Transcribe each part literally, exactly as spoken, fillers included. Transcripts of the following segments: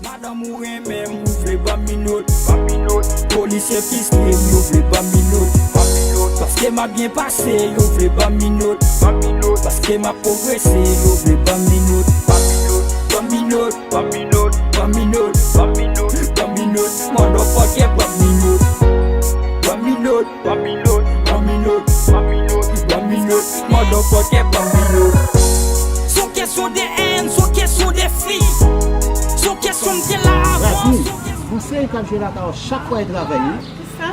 Madanm ou renmen m, ou vle ban m minot, ban m minot. Polisye fistre m, yo vle ban m minot, ban m minot. Paske m ap byen pase, yo vle ban m minot, ban m minot. Paske m ap pwogrese, yo vle ban m minot, ban m minot, ban m minot, ban m minot, ban m minot, ban m minot, ban m minot. Motherfucker, ban m minot, ban m minot, ban m minot, ban m minot, ban m minot, ban m minot. Motherfucker, ban m minot. Se yon kesyon de èn, se yon kesyon de fi, se yon kesyon m te la avan. Razi, gon seri k ap jwe lakay ou chak fwa e travay, wi. Kisa?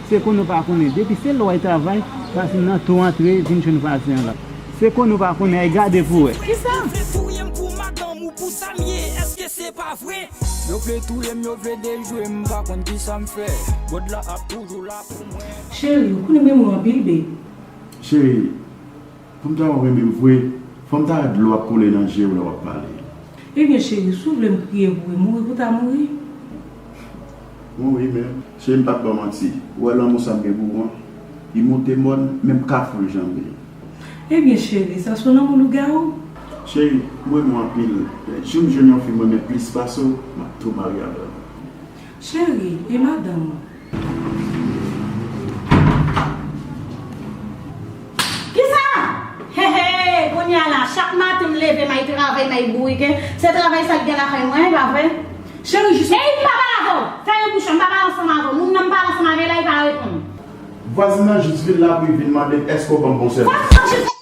Se konn ou pa konnen. Depi se lè w al travay, Razi nan tou antre, vin jwenn vwazen an la. Se konn ou pa konnen, ay gade pou wè. Kisa? Vle touye m pou madanm ou pou sa m ye, èske se pa vre? Yo vle touye m, yo vle dejwe m, m pa konn kisa m fè. God la ap toujou la pou mwen. Cheri, ou konnen m renmen w anpil, babe. Cheri, pou m ta wè w renmen m vre, fò m ta wè dlo ap koule nan je w lè w ap pale. Ebyen, cheri, si w vle m kriye pou w, mouri pou w ta mouri. Mouri menm. Cheri, m p ap ba w manti. Ou wè lanmou sa m gen pou ou an? Li monte mòn, menm kafou l janbe. Ebyen, cheri, sa se yon lanmou lougawou. Cheri, m renmen w anpil. Jou m jwenn yon fi m renmen plis pase w, m ap tou marye avè w. Cheri, e madanm ou? Kisa? He, he, kounye a la, chak maten m leve, m al travay, m al bourike. Se travay sa k gen lakay mwen, pa vre? Cheri, jis. Ey, m pa pale avè w! Fèmen bouch ou, m pa pale ansanm avè w. Moun nan m pale ansanm avè l la, li pa reponn. Vwazin nan jis vin la pou li vin mande m èske w ban m bon sèvis. Vwazin nan jis